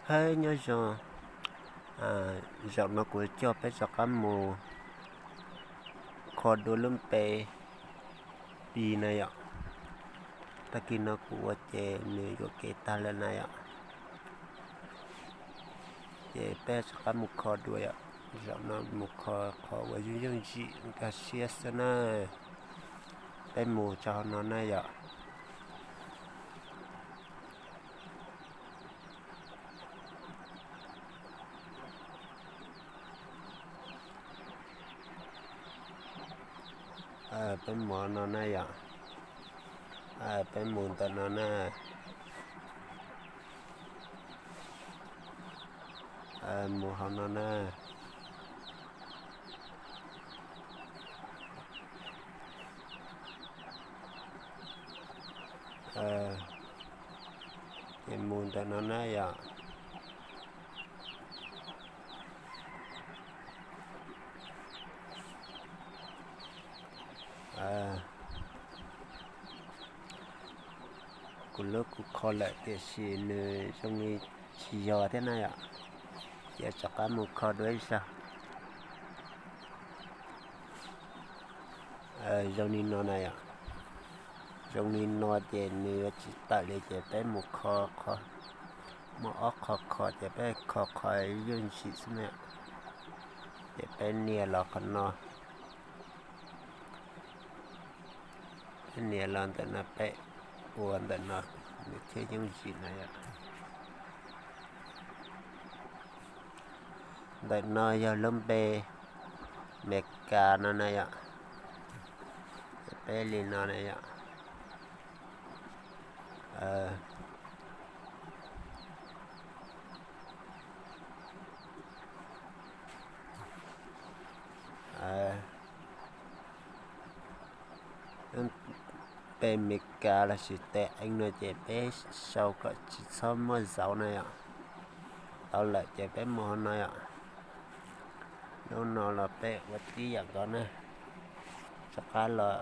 Hab nyob zoo, zaum no kuv coj peb rov qab mus kho dua lub npe Pi na yom. Tag kis no kuv ua ces nws yuam kev tag lawm na yom. Ces peb rov qab mus kho dua yom. Zaum no mus kho qhov uas yooj yooj yim nkag siab xwb na. Peb mus rau hauv no na yom. Peb mus no na yom. Peb mus ntawm no na. Mus hauv no na. Ces mus ntawm no na yom. Kuv lub kuv kho lawm tiam sis nws zoo li tsis yog thiab na yom. Ces rov qab mus kho dua ib zaug. Zoo li no na yom. Zoo li no ces nws yuav tsis tawm li ces peb mus kho qhov, muaj ob qho kho ces peb kho qhov yooj yim xwb na. Ces peb nias los qhov no. Peb nias los ntawm no, peb ua ntawm no nws thiaj yooj yim na yom. Ntawm no yog lub npe Meskas no na yom. Peb li no na yom. Lub npe Meskas lossis tes eev no ces peb sau kom tsis txhob muaj zauv na yom. Tau lawm ces peb mus hauv no yom. Lub no los peb ua tib yam nkaus na. Rov qab los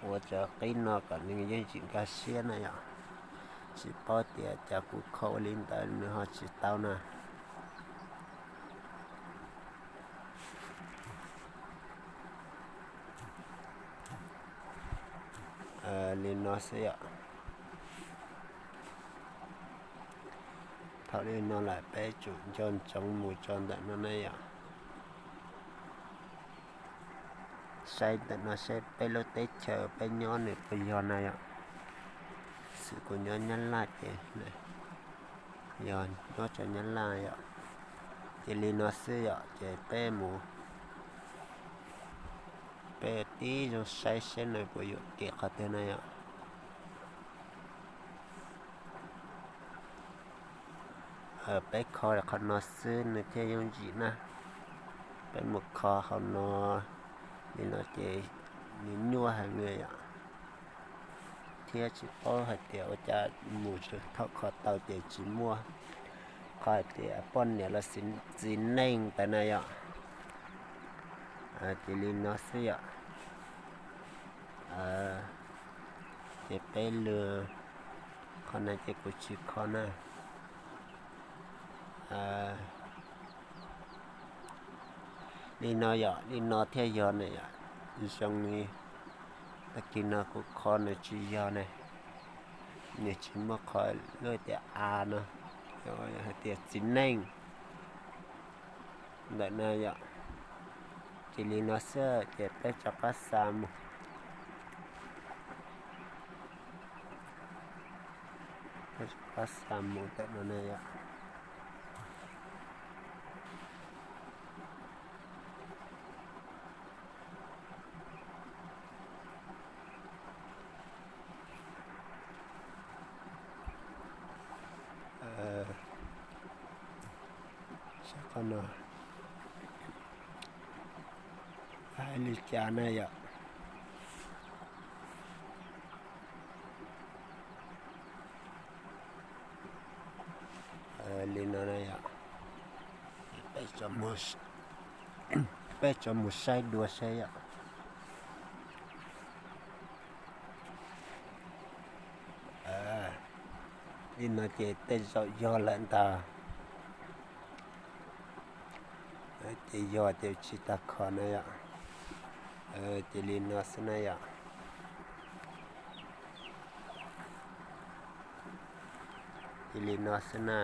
ua cov qib no kom nws yooj yim nkag siab na yom. Tsis paub tias cas kuv kho ua li ntawd nws ho tsis tau na. Li no xwb yom. Thaum li no lawm peb tsum nco ntsoov mus tso ntawm no na yom. Saib ntawm no saib peb lub teb chaws peb nyob nws puas yog na yom. Xwm kuv nyob Nyab Laj ces yog nyob rau Nyab Laj yom. Ces li no xwb yom, ces peb mus, peb tib zoo saib saib nws puas yuam kev qhov twg na yom. Peb kho qhov no xwb nws thiaj yooj yim na. Peb mus kho hauv no, li no ces nws nyuaj heev li yom. Thiab tsis paub hais tias ua cas mus thaum kho tau ces tsis muaj qhov hais tias poj niam los txiv neej ntawd na yom. Ces li no xwb yom. Ces peb lwm qhov no ces kuv tsis kho na. Li no yom, li no thiaj yog na yom. Zoo li tag kis no kuv kho nws tsis yog na, nws tsis muaj qhov lub tias a no, hais tias txiv neej ntawm no yom. Ces li no xwb ces peb rov qab xa mus. Peb rov qab xa mus ntawm no na yom. Saib qhov no hais li cas na yom. Li no na yom. Peb tso mus saib dua saib yom. Li no ces tej zaum yog lawm ntag. Ces yog ces tsis tag kho na yom. Ces li no xwb na yom. Ces li no xwb na.